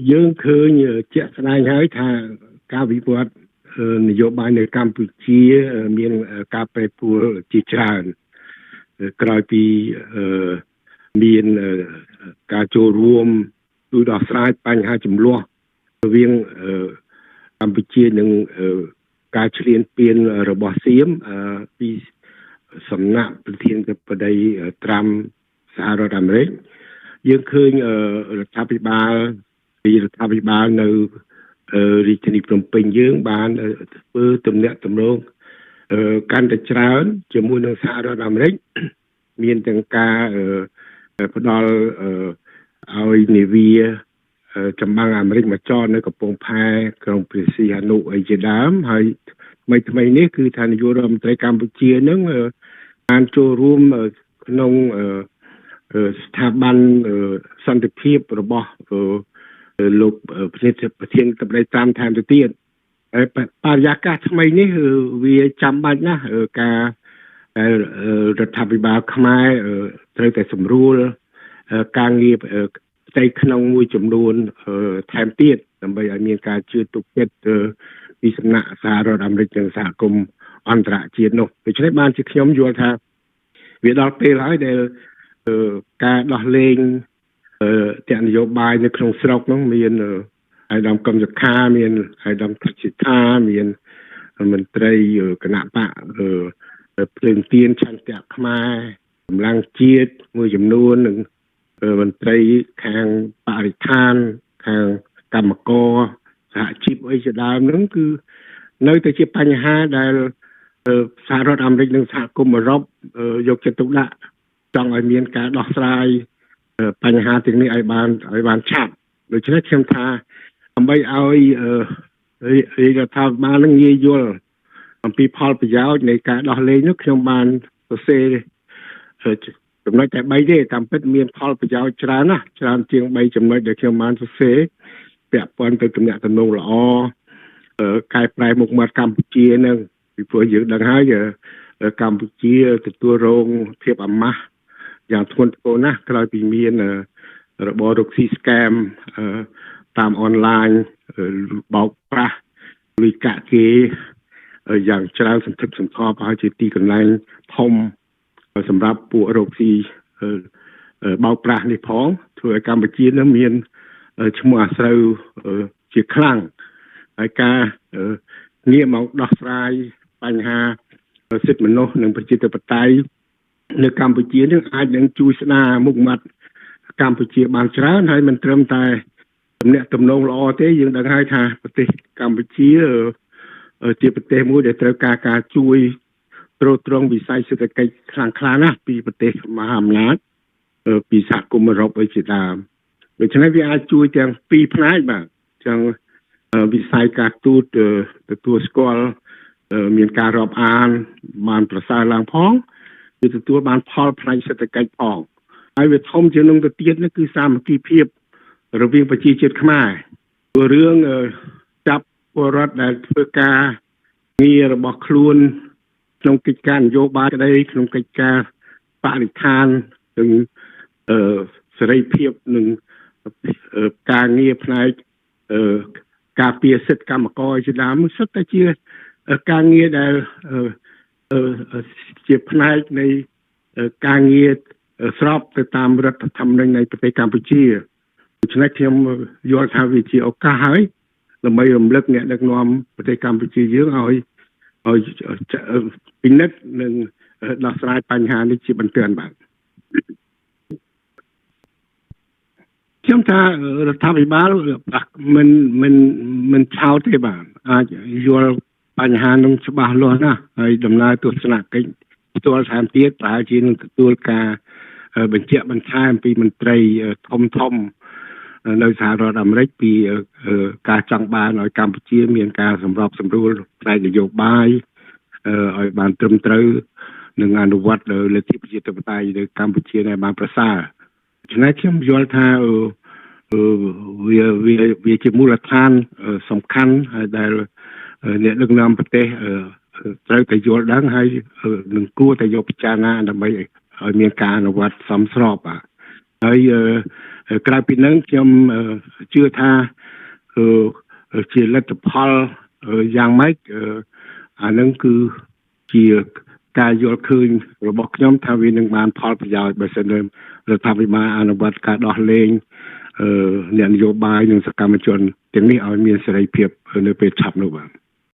យើងឃើញជាក់ស្ដែងហើយថាការវិវត្តនយោបាយនៅកម្ពុជាមានការប្រែប្រួលជាច្រើនក្រោយពីមានការចូលរួមជួយដោះស្រាយបញ្ហាចំនួនរវាងកម្ពុជានិងការឈ្លានពានរបស់សៀមពីសំណាក់ប្រធានាធិបតីត្រាំសហរដ្ឋអាមេរិកយើងឃើញរដ្ឋាភិបាលពីរដ្ឋាភិបាលនៅរាជធានីភ្នំពេញយើងបានធ្វើទំនាក់ទំនងកាន់តែច្រើនជាមួយនឹងសហរដ្ឋអាមេរិកមានទាំងការផ្ដល់ឲ្យនាវាចម្បាំងអាមេរិកមកចតនៅកំពង់ផែក្រុងព្រះសីហនុអីជាដើមហើយថ្មីថ្មីនេះគឺថានាយករដ្ឋមន្ត្រីកម្ពុជានឹងបានចូលរួមក្នុងស្ថាប័នសន្តិភាពរបស់លោកប្រធានតបដីតាមថែមទៅទៀតហើយបរិយាកាសថ្មីនេះវាចាំបាច់ណាស់ការរដ្ឋាភិបាលខ្មែរត្រូវតែសម្រួលការងារផ្ទៃក្នុងមួយចំនួនថែមទៀតដើម្បីឲ្យមានការជឿទុកចិត្តពីសំណាក់សហរដ្ឋអាមេរិកនិងសហគមន៍អន្តរជាតិនោះដូច្នេះបានជាខ្ញុំយល់ថាវាដល់ពេលហើយដែលការដោះលែងទាំងនយោបាយនៅក្នុងស្រុកនោះមានអាយដាមកឹមសុខាមានអាយដាមថច្ឆិថាមានមន្ត្រីគណៈបកភ្លើងទៀនឆន្ទៈខ្មែរកម្លាំងជាតិមួយចំនួននិងមន្ត្រីខាងបរិស្ថានខាងកម្មករសហជីពអីជាដើមហ្នឹងគឺនៅតែជាបញ្ហាដែលសហរដ្ឋអាមេរិកនិងសហគមន៍អឺរ៉ុបយកចិត្តទុកដាក់ចង់ឲ្យមានការដោះស្រាយបញ្ហាទាំងនេះឲ្យបានឆាប់ដូច្នេះខ្ញុំថាដើម្បីឲ្យរាជរដ្ឋាភិបាលនឹងងាយយល់អំពីផលប្រយោជន៍នៃការដោះលែងនោះខ្ញុំបានសរសេរចំណុចតែ3ទេតាមពិតមានផលប្រយោជន៍ច្រើនណាស់ច្រើនជាង3ចំណុចដែលខ្ញុំបានសរសេរពាក់ព័ន្ធទៅទំនាក់ទំនងល្អកែប្រែមុខមាត់កម្ពុជានឹងពីព្រោះយើងដឹងហើយកម្ពុជាទទួលរងភាពអាម៉ាស់យ៉ាងធ្ងន់ធ្ងរណាស់ក្រោយពីមានរបររកស៊ីស្កែមតាមអនឡាញបោកប្រាស់លុយកាក់គេយ៉ាងច្រើនសន្ធឹកសន្ធាប់ហើយជាទីកន្លែងធំសម្រាប់ពួករកស៊ីបោកប្រាស់នេះផងធ្វើឲ្យកម្ពុជានឹងមានឈ្មោះអាស្រូវជាខ្លាំងហើយការងាកមកដោះស្រាយបញ្ហាសិទ្ធិមនុស្សនិងប្រជាធិបតេយ្យនៅកម្ពុជានឹងអាចនឹងជួយស្ដារមុខមាត់កម្ពុជាបានច្រើនហើយមិនត្រឹមតែទំនាក់ទំនងល្អទេយើងដឹងហើយថាប្រទេសកម្ពុជាជាប្រទេសមួយដែលត្រូវការការជួយទ្រទ្រង់វិស័យសេដ្ឋកិច្ចខ្លាំងក្លាណាស់ពីប្រទេសមហាអំណាចពីសហគមន៍អឺរ៉ុបអីជាដើមដូច្នេះវាអាចជួយទាំងពីរផ្នែកបាទចឹងវិស័យការទូតទទួលស្គាល់មានការរាប់អានបានប្រសើរឡើងផងវាទទួលបានផលផ្នែកសេដ្ឋកិច្ចផងហើយវាធំជាងនឹងទៅទៀតនេះគឺសាមគ្គីភាពរវាងប្រជាជាតិខ្មែរព្រោះរឿងចាប់ពលរដ្ឋដែលធ្វើការងាររបស់ខ្លួនក្នុងកិច្ចការនយោបាយក្តីក្នុងកិច្ចការបរិស្ថាននិងសេរីភាពនិងការងារផ្នែកការពារសិទ្ធិកម្មករជាដើមសុទ្ធតែជាការងារដែលជាផ្នែកនៃការងារស្របទៅតាមរដ្ឋធម្មនុញ្ញនៃប្រទេសកម្ពុជាដូច្នេះខ្ញុំយល់ថាវាជាឱកាសហើយដើម្បីរំលឹកអ្នកដឹកនាំប្រទេសកម្ពុជាយើងឲ្យពិនិត្យនិងដោះស្រាយបញ្ហានេះជាបន្ទាន់បាទខ្ញុំថារដ្ឋាភិបាលមិនឆោតទេបាទអាចយល់បញ្ហានឹងច្បាស់លាស់ណាស់ហើយដំណើរទស្សនកិច្ចផ្ទាល់ថែមទៀតប្រហែលជានឹងទទួលការបញ្ជាក់បន្ថែមពីមន្ត្រីធំធំនៅសហរដ្ឋអាមេរិកពីការចង់បានឲ្យកម្ពុជាមានការសម្របសម្រួលផ្នែកនយោបាយឲ្យបានត្រឹមត្រូវនិងអនុវត្តលទ្ធិប្រជាធិបតេយ្យនៅកម្ពុជាឲ្យបានប្រសើរដូច្នេះខ្ញុំយល់ថាវាជាមូលដ្ឋានសំខាន់ហើយដែលអ្នកដឹកនាំប្រទេសត្រូវតែយល់ដឹងហើយនឹងគួរតែយកពិចារណាដើម្បីឲ្យមានការអនុវត្តសមស្របបាទ ហើយក្រៅពីនឹង ខ្ញុំជឿថាជាលទ្ធផលយ៉ាងម៉េច អានឹងគឺជាការយល់ឃើញរបស់ខ្ញុំថា វានឹងបានផលប្រយោជន៍ បើសិនរដ្ឋាភិបាលអនុវត្តការដោះលែងអ្នកនយោបាយនិងសកម្មជនទាំងនេះឲ្យមានសេរីភាពនៅពេលឆាប់នោះ បាទ។